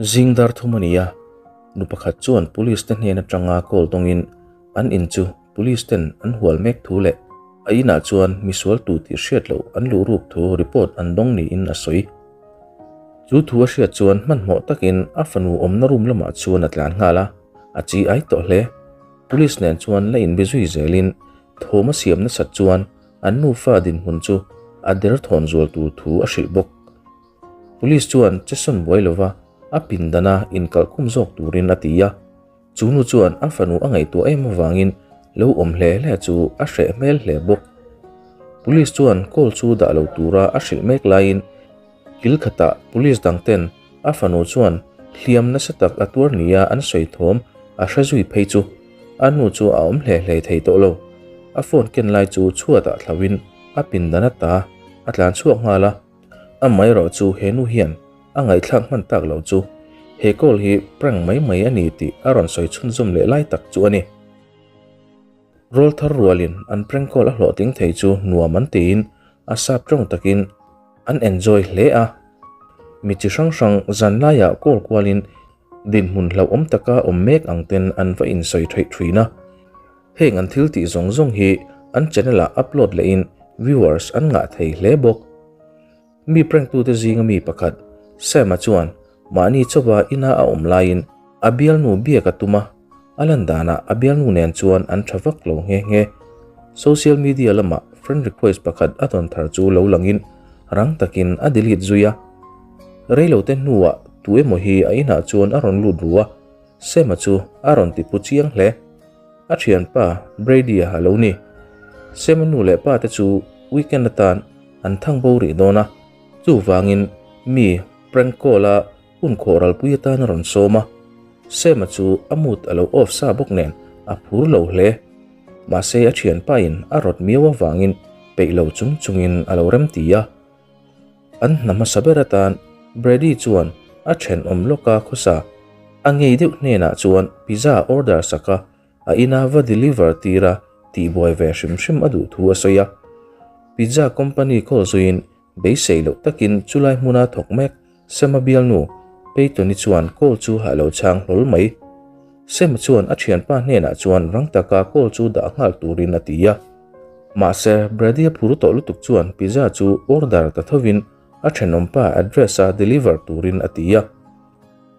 Zing dar thum a ni a, nu pakhat chuan police te hnen atanga call dawngin an in chu police ten an hual mek thu leh a inah chuan misual tu tih hriat loh an luh ruk thu report an dawng niin a sawi. Chu thu a hriat chuan hmanhmawh takin a fanu awmna room lamah chuan a tlan nghal a, a chi ai tawh hle. Police nen chuan la inbe zui zelin thawm a siam nasat chuan an nufa dinhmun chu a derthawn zual tur thu a hrilh bawk. Police chuan chesawn buai lova a pindana inkalhkhum zawk turin a ti a, chu nu chuan a fanu a ngaihtuah em avangin lo awm hle hle chu a hreh hmel hle bawk. Police chuan call chu dah lo tura a hrilh mek laiin kil khatah police dang ten a fanu chuan hliam nasa tak a tuar nia an sawi thawm a hre zui phei chu a nu chu a awm hle hle thei tawh lo. A phone ken lai chu chhuatah thlauhin a pindan ata a tlan chhuak nghal a. Amaherawh chu he nu hian a ngaihthlak hman tak loh chu he call hi prank mai mai a ni tih a rawn sawi chhunzawm leh lai tak chu a ni. Rawl thar rualin an prank call a hlawhtling thei chu nuam an tiin a sap tawng takin an enjoy hle a. Mi chi hrang hrang zan laiah call kualin dinhmun hlauhawm taka awm mek ang ten an va insawi theih thin a. Heng an thil tih zawng zawng hi an channel ah upload lehin viewers an ngah thei hle bawk. Mi prank tute zinga mi pakhat, Sam-a chuan mahni chauha ina a awm laiin a bialnu biak a tum a, a lan danah a bialnu nen chuan an tha vak lo nghe nghe. Social media lamah friend request pakhat a dawn thar chu lo langin rang takin a delete zui a. Reilote hnuah tu emaw hi a inah chuan a rawn lut ru a, Sam-a chu a rawn ti pu chiang hle. A thianpa Brady-a a lo ni. Sam-a nu leh pa te chu weekend atan an thang bo rih dawn a, chuvangin mi prank call-a hun khawh ralpui atan a rawn sawm a. Sam-a chu a mood a lo off sa bawk nen a phur lo hle. Mahse a thianpa-in a rawt miau avangin peih lo chung chungin a lo rem ti a. An hna hmasa ber atan Brady chuan a thenawm lawka khawsa a ngei deuh hnenah chuan pizza order sak a, a ina va deliver tir a tihbuai ve hrim hrim a duh thu a sawi a. Pizza company call zuiin beisei loh takin chulai hmuna thawk mek Sam-a bialnu Peyton-i chuan call chu a lo chhang hlawl mai. Sam-a chuan a thianpa hnenah chuan rang taka call chu dah nghal turin a ti a. Mahse, Brady-a phur tawh lutuk chuan pizza chu order ta thovin a thenawmpa address-a deliver turin a ti a.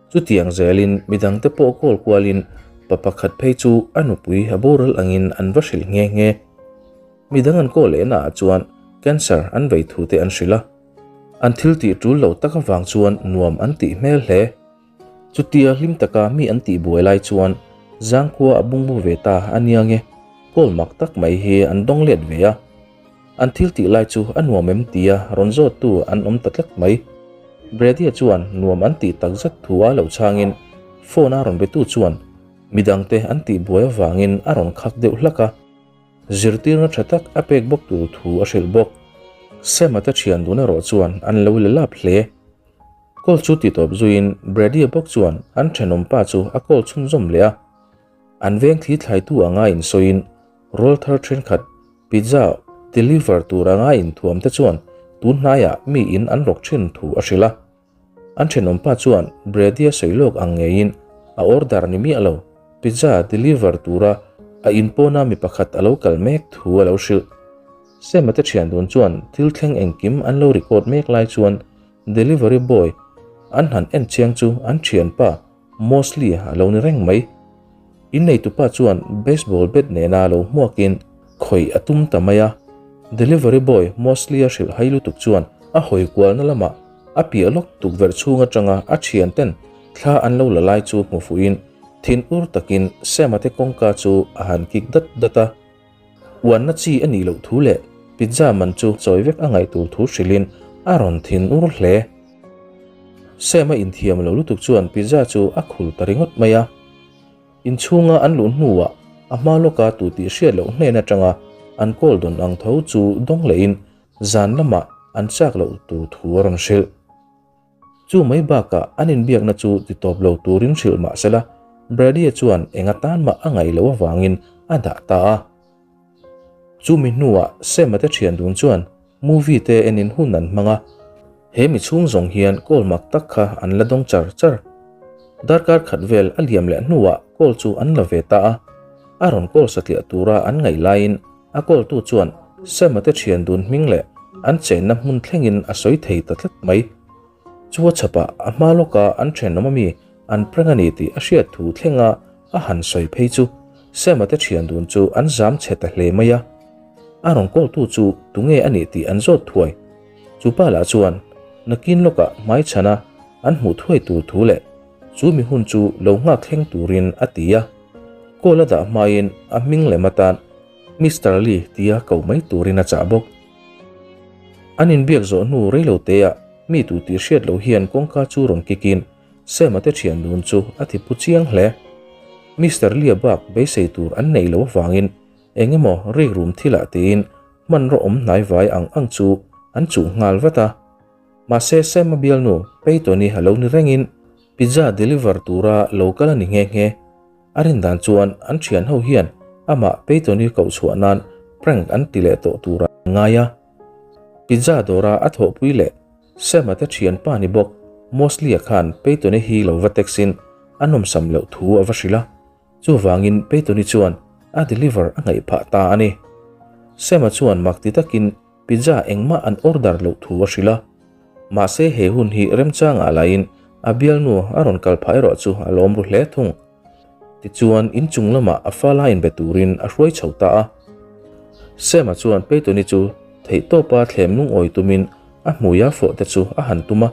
Chutiang zelin midangte pawh call kualin pa pakhat phei chu a nupui a boral angin an va hrilh nghe nghe. Midang an call lehna ah chuan cancer an vei thu te an hrilh a. An thil tih tul lo tak avang chuan nuam an tih hmel hle. Chutia hlim taka mi an tih buai lai chuan Zangkhua a bungbu ve ta a nia nge, call mak tak mai hi an dawng let ve a. An thil tih lai chu a nuam em tia rawn zawttu an awm ta tlat mai. Brady-a chuan nuam an tih tak zet thu a lo chhangin phone a rawn betu chuan midangte an tih buai avangin a rawn khak deuh hlak a. Zirtirna tha tak a pek bawk tur thu a hrilh bawk. Sam-a te thian dun erawh chuan an lo la lap hle. Call chu ti tawp zuiin Brady-a bawk chuan an thenawmpa chu a call chhunzawm leh a. An veng thli thlaitu anga insawiin rawl thar thenkhat pizza deliver tur anga inthuam te chuan tun hnaiah mi in an rawk thin thu a hrilh a. An thenawmpa chuan Brady-a sawi lawk ang ngeiin a order ni miah lo, pizza deliver tura a inpawna mi pakhat a lo kal mek thu a lo hrilh. Sam-a te thian dun chuan thil thleng engkim an lo record mek lai chuan Delivery boy an han en chiang chu an thianpa Mosley a lo ni reng mai. Inneitupa chuan baseball bat nena lo hmuakin khawih a tum ta mai a. Delivery boy Mosley a hrilh hai lutuk chuan a hawi kualna lamah a piah lawk tukverh chhung atanga a thianten thla an lo la lai chu hmu fuhin thin ur takin Sam-a te kawngka chu a han kik dat dat a. Uanna chi a nih loh thu leh pizza man chu chawi vek a ngaih tur thu hrilhin a rawn thin ur hle. Sam a inthiam lo lutuk chuan pizza chu a khul ta ringawt mai a. Inchhunga an luh hnuah a hma lawka tu tih hriat loh hnen atanga an call dawn ang tho chu dawng lehin zan lamah an chak loh tur thu a rawn hrilh. Chu mai bakah an inbiakna chu ti tawp lo turin hrilh mah sela, Brady-a chuan eng atan mah a ngaih loh avangin a dah ta a. Chumi hnuah Sam-a te thian dun chuan movie te enin hun an hmang a, he mi chhung zawng hian call mak tak kha an la dawng char char. Darkar khat vel a liam leh hnuah call chu an la ve ta a. A rawn call satliah tura an ngaih laiin a call tu chuan Sam-a te thian dun hming leh an chenna hmun thlengin a sawi thei ta tlat mai. Chu a chhapah a hma lawka an thenawm ami an prank a ni tih a hriat thu thlenga a han sawi phei chu Sam-a te thian dun chu an zam chhe ta hle mai a. A rawn call tu chu tunge a nih tih an zawt thuai. Chu pa lah chuan nakin lawkah hmaichhana an hmuh thuai tur thu leh chu mi hun chu lo nghak thleng turin a ti a. Call a dah hmain a hming lem atan Mister Lee tia ko mai turin a chah bawk. An inbiak zawh hnu reilo teah mi tu tih hriat loh hian kawngka chu rawn kikin Sam-a te thian dun chu a ti pu chiang hle. Mister Lee-a bak beisei tur an neih loh avangin eng emaw rikrum thilah tiin hmanraw awm hnai vai ang ang chu an chuh nghal vat a. Mahse Sam-a bialnu Peyton-i a lo ni rengin pizza deliver tura lo kal a ni nghe nghe. A rin dan chuan an thian ho hian amah Peyton-i koh chhuah nan prank an ti leh tawh tur an ngai a. Pizza dawra a thawhpui leh Sam-a te thianpa ni bawk Mosley-a khan Peyton-i hi lo va text in a nawmsam loh thu a va hrilh a. Chuvangin Peyton-i chuan a deliver a ngaih phah ta a ni. Sam-a chuan mak ti takin Pizza engmah an order loh thu a hrilh a. Mahse he hun hi remchangah lain a bialnu a rawn kal phah erawh chu a lawm ru hle thung. Tichuan inchung lamah a fala inbe turin a hruai chho ta a. Sam-a chuan Peyton-i chu theihtawpa thlem lungawi tumin a hmuia fawh te chu a han tum a.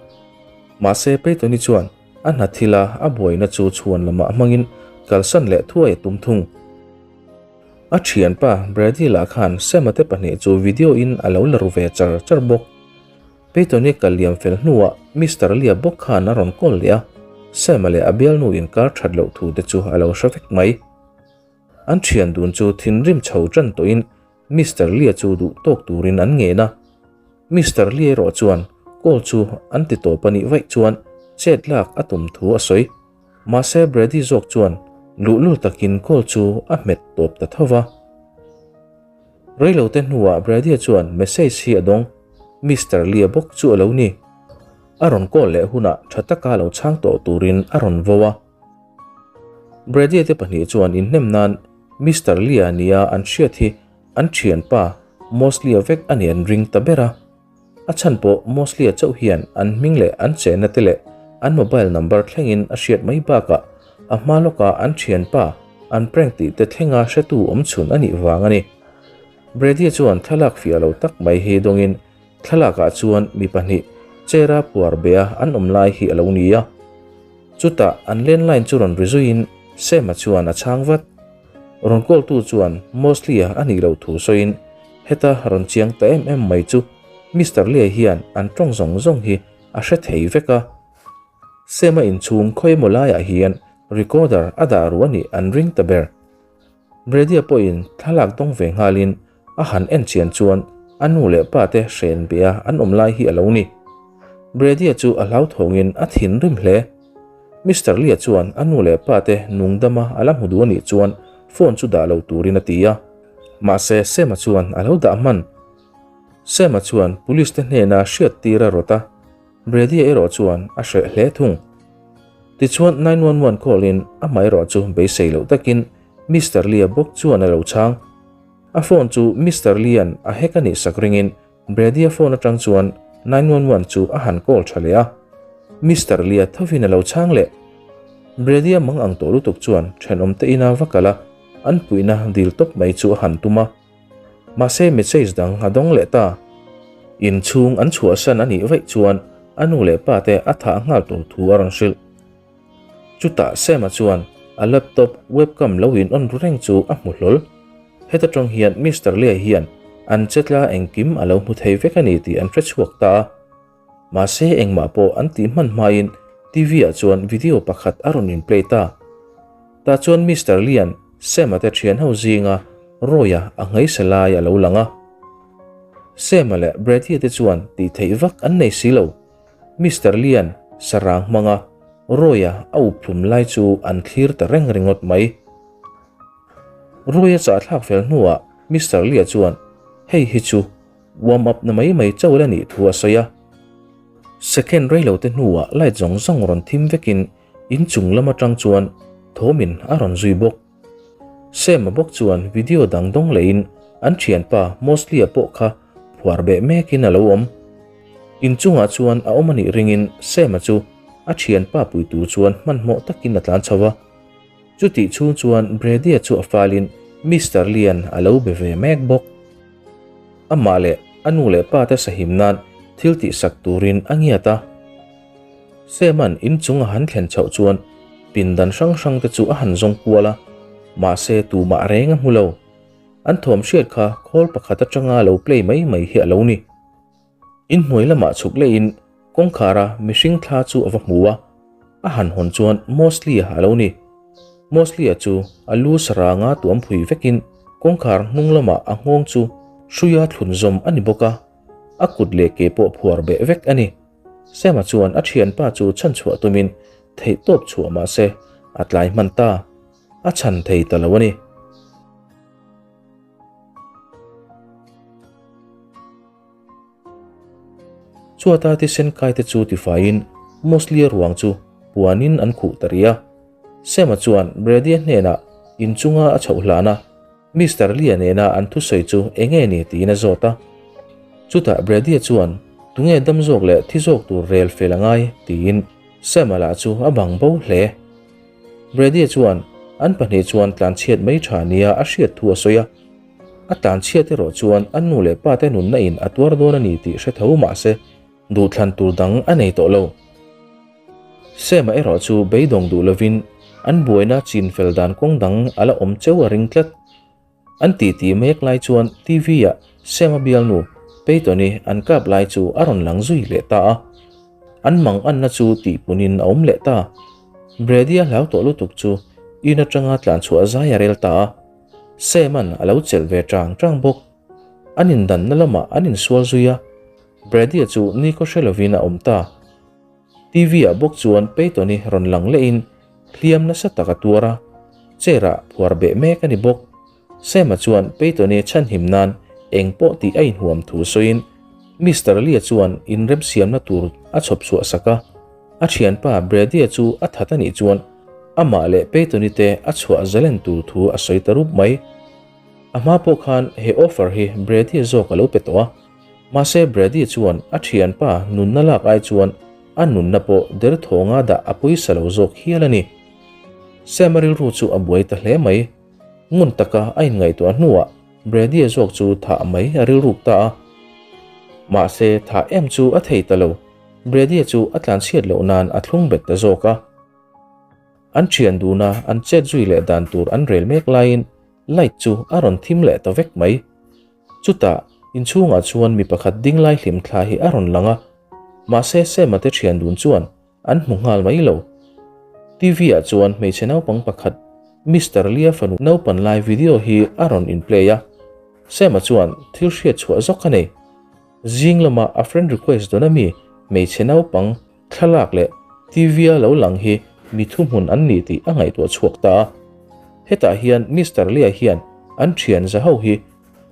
Mahse Peyton-i chuan a hna thila a buaina chu chhuan lamah hmangin kalsan leh thuai a tum thung. A thianpa Brady lah khan Sam-a te pahnih chu video in a lo la ru ve char char bawk. Peyton-i kal liam fel hnuah Mister Lee-a bawk khan a rawn call leh a, Sam-a leh a bialnu inkar that loh thu te chu a lo hre vek mai. An thian dun chu thinrim chho tan tawhin Mister Lee-a chu duh tawk turin an ngen a. Mister Lee erawh chuan call chu an ti tawp a nih vaih chuan chet lak a tum thu a sawi. Mahse Brady zawk chuan luhlul takin call chu a hmet tawp ta tho va. Reilote hnuah Brady-a chuan message hi a dawng, Mister Lee-a bawk chu a lo ni. A rawn call leh hunah tha taka lo chhang tawh turin a rawn vo a. Brady-a te pahnih chuan inhnem nan Mister Lee-a nia an hriat hi an thianpa Mosley-a vek a nih an ring ta ber a. A chhan pawh Mosley-a chauh hian an hming leh an chenna te leh an mobile number thlengin a hriat mai bakah a hma lawka an thianpa an prank tih te thlenga hretu awm chhun a nih vang a ni. Brady-a chuan thlalak fiah lo tak mai hi dawngin thlalakah chuan mi pahnih chair-a puar beh a an awm lai hi a lo ni a. Chutah an landline chu rawn ri zuiin Sam-a chuan a chhang vat. Rawn call-tu chuan Mosley-a a nih loh thu sawiin Heta rawn chiang ta em em mai chu Mister Lee hian an tawng zawng zawng hi a hre thei vek a. Sam-a inchhung khawi emaw laiah hian recorder a dah ru a nih an ring ta ber. Brady-a pawhin thlalak dawng ve nghalin a han en chian chuan a nu leh pa te hren bia an awm lai hi a lo ni. Brady-a chu a hlauthawngin a thinrim hle. Mister Lee-a chuan a nu leh pa te nungdama a la hmu duh a nih chuan phone chu dah lo turin a ti a. Mahse, Sam-a chuan a lo dah hman. Sam-a chuan police te hnena hriat tir a rawt a, Brady-a erawh chuan a hreh hle thung. Tichuan 911 call in amah erawh chu beisei loh takin Mister Lee-a bawk chuan a lo chhang. A phone chu Mister Lee-a'n a hack a nih sak ringin Brady-a phone atang chuan 911 chu a han call tha leh a. Mister Lee-a thovin a lo chhang leh. Brady-a mang ang tawh lutuk chuan thenawm te ina va kal a, an puihna dil tawp mai chu a han tum a. Mahse message dang a dawng leh ta. Inchhung an chhuahsan a nih vaih chuan a nu leh pa te a thah nghal tur thu a rawn hrilh. Chutah Sam-a chuan a laptop webcam lo in on ru reng chu a hmu hlawl. Heta tawng hian Mister Lee hian an chetla engkim a lo hmu thei vek a ni tih an hre chhuak ta a. Mahse engmah pawh an tih hman hmain TV ah chuan video pakhat a rawn in play ta. Tah chuan Mister Lee-a'n Sam-a te thian ho zinga Roy-a a nghaisa lai a lo lang a. Sam-a leh Brady-a te chuan tih theih vak an nei si lo. Mister Lian sarang hmanga Roy-a a up hlum lai chu an thlir ta reng ringawt mai. Roy-a chahthlak fel hnuah Mister Lia chuan hei hi chu warm up na mai mai chauh la nih thu a sawi a. Second rei lo te hnuah light zawng zawng rawn thim vekin In chung lam atang chuan thawmin a rawn zui bawk. Sam-a bawk chuan video dang dawng lehin an thianpa Mosley-a pawh kha phuar beh mekin a lo awm. In chungah chuan a awm a nih ringin Sam-a chu a thianpa pui tur chuan hmanhmawh takin a tlan chho va. Chutih chhung chuan Brady-a chu a falin Mister Lee-a'n a lo be ve mek bawk. Amah leh a nu leh pa te sahim nan thil tihsak turin a ngiat a. Sam-a'n inchung a han thlen chhoh chuan pindan hrang hrang te chu a han zawng kual a, mahse tumah reng a hmu lo. An thawm hriat kha khawl pakhat atanga lo play mai mai hi a lo ni. Inhnuai lamah chhuk lehin kawngkhara mihring thla chu a va hmu a, a han hawn chuan Mosley-a a lo ni. Mosley-a chu a lu saranga tuam phui vekin kawngkhar hnung lamah a nghawng chu hruia thlun zawm a ni bawk a, a kut leh ke pawh phuar beh vek a ni. Sam-a chuan a thianpa chu chhanchhuah tumin theihtawp chhuah mah se a tlai hman ta, a chhan thei ta lo a ni. Chuata thisen kaite chu tifaiin Mosley-a ruang chu puanin an khuh ta rih a. Sam-a chuan Brady-a hnenah inchunga a chhoh hlan a, Mister Lee-a nena an thusawi chu eng nge ni tiin a zawt a. Chutah Brady-a chuan tunge dam zawk leh thi zawk tur rel fel a ngai tiin Sam-a lah chu a bang bo hle. Brady-a chuan an pahnih chuan tlanchhiat mai tha nia a hriat thu a sawi a. A tlanchhiat erawh chuan a nu leh pa te nunna in a tuar dawn a ni tih hre tho mah se duhthlan tur dang a nei tawh lo. Sam-a erawh chu beidawng duh lovin an buaina chin fel dan kawng dang a la awm cheu a ring tlat. An titi mek lai chuan TV-ah Sam-a bialnu Peyton-i an kap lai chu a rawn lang zui leh ta a. An mang anna chu tihpunin a awm leh ta. Brady-a hlau tawh lutuk chu in atanga tlanchhuah zai a rel ta a. Sam-a'n a lo chelh ve chang chang bawk. An indanna lamah an insual zui a, Brady-a chu nikhaw hre lovin a awm ta. TV-ah bawk chuan Peyton-i rawn lang lehin hliam nasa tak a tuar a, chair-ah phuar beh mek a ni bawk. Sam-a chuan Peyton-i chhanhim nan eng pawh tih a inhuam thu sawiin Mister Lee-a chuan inremsiamna tur a chhawp chhuah sak a. A thianpa Brady-a chu a that a nih chuan amah leh Peyton-i te a chhuah zalen tur thu a sawi ta rup mai. A hma pawh khan he offer hi Brady-a zawk a lo pe tawh a. Mahse Brady chuan a thianpa nunna lak ai chuan a nunna pawh derthawnga dah a pawisa lo zawk hial a ni. Sam-a rilru chu a buai ta hle mai. Ngun taka a inngaihtuah hnuah Brady-a zawk chu thah mai a rilruk ta a. Mahse thah em chu a thei ta lo. Brady-a chu a tlanchhiat loh nan a thlung bet ta zawk a. An thian duna an chet zui leh dan tur an rel mek laiin light chu a rawn thim leh ta vek mai. Chutah inchhungah chuan mi pakhat ding lai hlim thla hi a rawn lang a, mahse Sam-a te thian dun chuan an hmu nghal mai lo. TV-ah chuan hmeichhe naupang pakhat Mister Lee-a fanu naupan lai video hi a rawn in-play a, Sam-a chuan thil hriat chhuah zawk a nei. Zing lama a friend request dawn ami hmeichhe naupang thlalak leh TV-a lo lang hi mi thuhmun an ni tih a ngaihtuah chhuak ta a. Hetah hian Mister Lee-a hian an thian za ho hi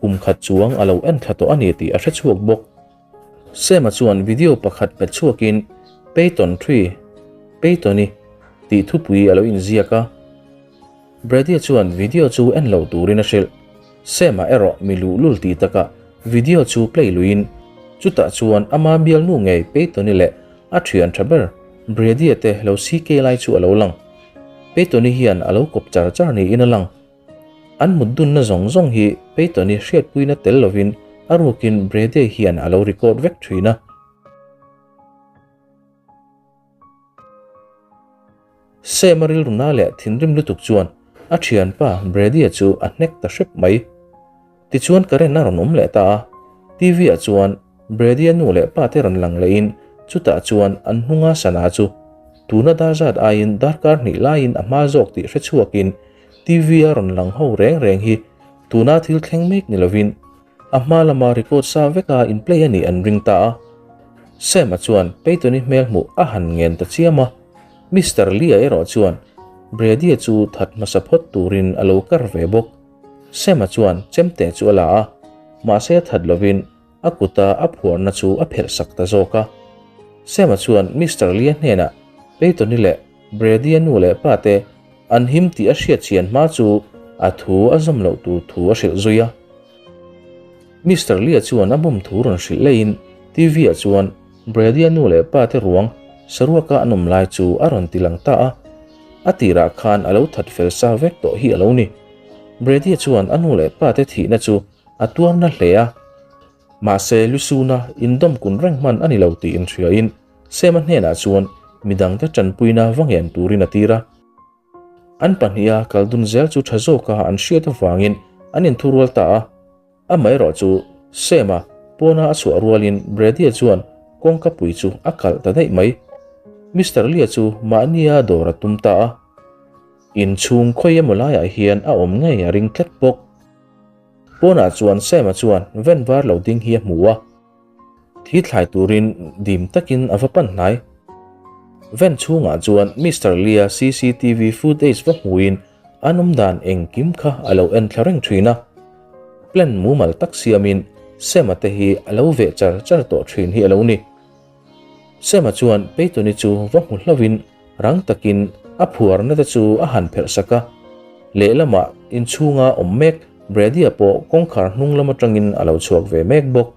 kum khat chuang a lo en thla tawh a ni tih a hre chhuak bawk. Sam-a chuan video pakhat hmet chhuakin Peyton Tree, Peyton-i, tih thupui a lo inziak a. Brady-a chuan video chu en lo turin a hrilh. Sam-a erawh mi luhlul tih takah video chu play luiin chutah chuan ama bialnu ngei Peyton-i leh a thian tha ber Brady-a te lo CK lai chu a lo lang. Peyton-i hian a lo kawp char char niin a lang. An mut dunna zawng zawng hi Peyton-i hriatpuina tel lovin a rukin Brady-a hian a lo record vek thin a. Sam-a rilruna leh thinrim lutuk chuan a thianpa Brady-a chu a hnek ta hrep mai. Tichuan current a rawn awm leh ta a, TV-ah chuan Brady-a nu leh pa te rawn lang lehin chutah chuan an hnunga sana chu tuna dar zat aiin darkar hnih laiin a hma zawk tih hre chhuakin TV-a rawn lang ho reng reng hi tuna thil thleng mek ni lovin A hma lama record sa veka in play a nih an ring ta a. Sam-a chuan Peyton-i hmel hmuh a han ngen ta chiam a. Mister Lee-a erawh chuan Brady-a chu that hmasa phawt turin a lo kar ve bawk. Sam-a chuan chemte chu a la a, mahse a that lovin a kuta a phuarna chu a phelh sak ta zawk a. Sam-a chuan Mister Lee-a hnenah Peyton-i leh. Brady-a nu leh pa te an him tih a hriat chian hma chu a thu a zawm loh tur thu a hrilh zui a. Mister Lee-a chuan a bum thu rawn hrilh leiin TV-ah chuan Brady-a nu leh pa te ruang saruaka an awm lai chu a rawn ti lang ta a. A tirah khan a lo that fel sa vek tawh hi a lo ni. Brady-a chuan a nu leh pa te thihna chu a tuarna hle a. Mahse, Lusuna indawm kun reng hman a ni lo tih inhriain Sema hnenah chuan midangte tanpuina va ngen turin a tir a. An pahniha kal dun zel chu tha zawka an hriat avangin an inthurual ta a. Amaherawh chu Sema pawna a chhuah rualin Brady-a chuan kawngka pui chu a kalh ta daih mai. Mister Lee-a chu mahnia dawr a tum ta a. Inchhung khawi emaw laiah hian a awm ngei a ring tlat bawk. Pawnah chuan Sam-a chuan van var lo ding hi a hmu a, thi thlai turin dim takin a va pan hnai. Van chhungah chuan Mister Lee-a cctv footage va hmuin an awm dan engkim kha a lo en thla reng thin a. Plan mumal tak siamin Sam-a te hi a lo veh char char tawh thin hi a lo ni. Sam-a chuan Peyton-i chu va hmu hlauhin rang takin a phuarna te chu a han pherh sak a. Lehlamah inchhunga awm mek Brady-a pawh kawngkhar hnung lam atangin a lo chhuak ve mek bawk.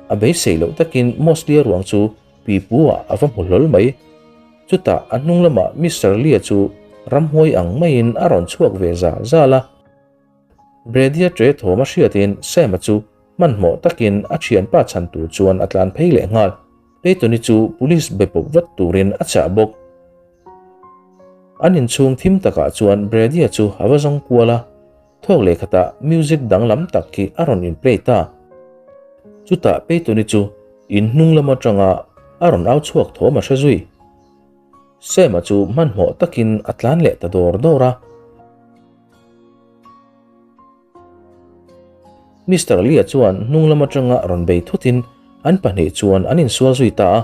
A beisei loh takin Mosley-a ruang chu pipu-ah a va hmu hlawl mai. Chutah a hnung lamah Mister Lee-a chu ramhuai ang maiin a rawn chhuak ve zal zal a. Brady-a ṭe thawm a hriatin Sam-a chu hmanhmawh takin a ṭhianpa chhan tur chuan a tlan phei leh nghal. Peyton-i chu police be pawp vat turin a chah bawk. An inchhung thim takah chuan Brady-a chu a va zawng kual a, thawk leh khatah music danglam tak khi a rawn in play ta. Chutah Peyton-i chu in hnung lam atanga a rawn au chhuak thawm a hre zui. Sam-a chu hmanhmawh takin a tlan leh ta dawr dawr a. Mister Lee-a chuan hnung lam atanga rawn bei thutin an pahnih chuan an insual zui ta a.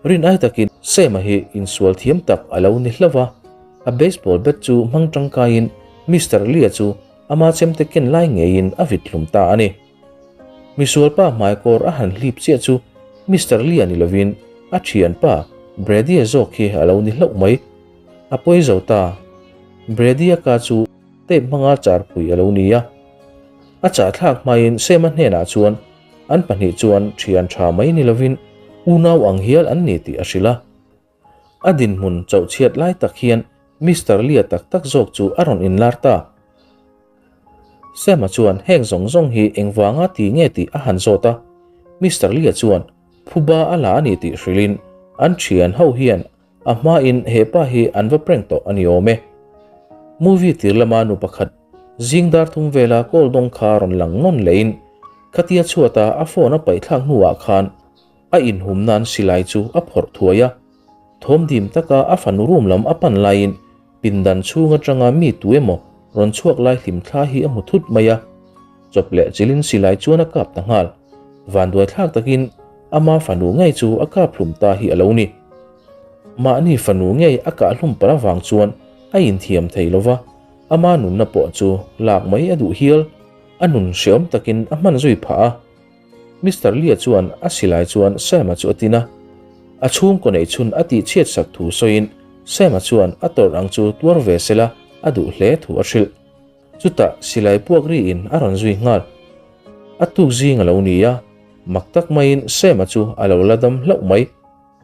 Rin ai takin Sam-a hi insual thiam tak a lo ni hlauh a, a baseball bat chu hmang tangkaiin Mister Lee-a chu ama chemte ken lai ngeiin a vit hlum ta a ni. Misualpa hmaikawr a han hlip chiah chu Mister Lee-a ni lovin a thianpa Brady-a zawk hi a lo ni hlauh mai. A pawi zo ta. Brady-a ka chu tape hmanga charpui a lo ni a. A chahthlak hmain Sema hnenah chuan an pahnih chuan thian tha mai ni lovin unau ang hial an ni tih a hrilh a. A dinhmun chauhchhiat lai tak hian Mister Lee-a tak tak zawk chu a rawn inlar ta. Sema chuan heng zawng zawng hi engvanga ti nge tih a han zawt a. Mister Lee-a chuan phuba a la a ni tih hrilhin an thian ho hian A hmain he pa hi an va prank tawh a ni awm e. Movie tir lama nu pakhat zing dar thum vela call dawng kha rawn lang nawn lehin khatia chhuata a phone a paihthlak hnuah khan a inhum nan silai chu a phawrh thuai a. Thawm dim taka a fanu room lam a pan laiin pindan chhung atanga mi tu emaw rawn chhuak lai hlim thla hi a hmu thut mai a. Chawp leh chilin silai chuan a kap ta nghal. Vanduaithlak takin ama fanu ngei chu a kap hlum ta hi a lo ni. Mahni fanu ngei a kah hlum palh avang chuan a inthiam thei lo va, ama nunna pawh chu lak mai a duh hial. A nun hreawm takin a hman zui phah a. Mister Lee-a chuan a silai chuan Sam-a chu a tin a. A chhungkaw neih chhun a tih chhiat sak thu sawiin Sam-a chuan a tawrh ang chu tuar ve sela a duh hle thu a hrilh. Chutah silai puak riin a rawn zui nghal. A tuk zing a lo ni a, mak tak maiin Sam-a chu a lo la dam hlauh mai.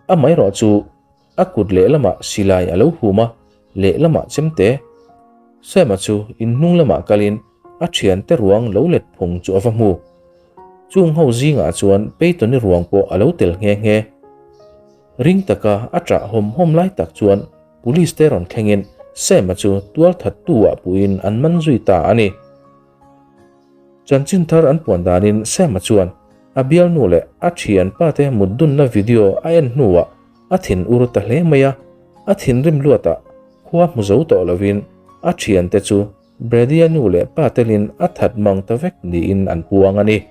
Amaherawh chu a kut lehlamah silai a lo hum a, lehlamah chemte. Sam-a chu in hnung lamah kalin a thiante ruang lo let phung chu a va hmu. Chung ho zingah chuan Peyton-i ruang pawh a lo tel nghe nghe. Ring taka a ṭah hawm hawm lai tak chuan Police te rawn thlengin Sam-a chu tual thattu ah puhin an man zui ta a ni. Chanchin thar an puan danin Sam-a chuan a bialnu leh a thianpa te mut dunna video a en hnuah a thin ur ta hle mai a, a thinrim luatah khua hmu zo tawh lovin a thiante chu Brady-a nu leh pa telin a that mang ta vek niin an puang a ni.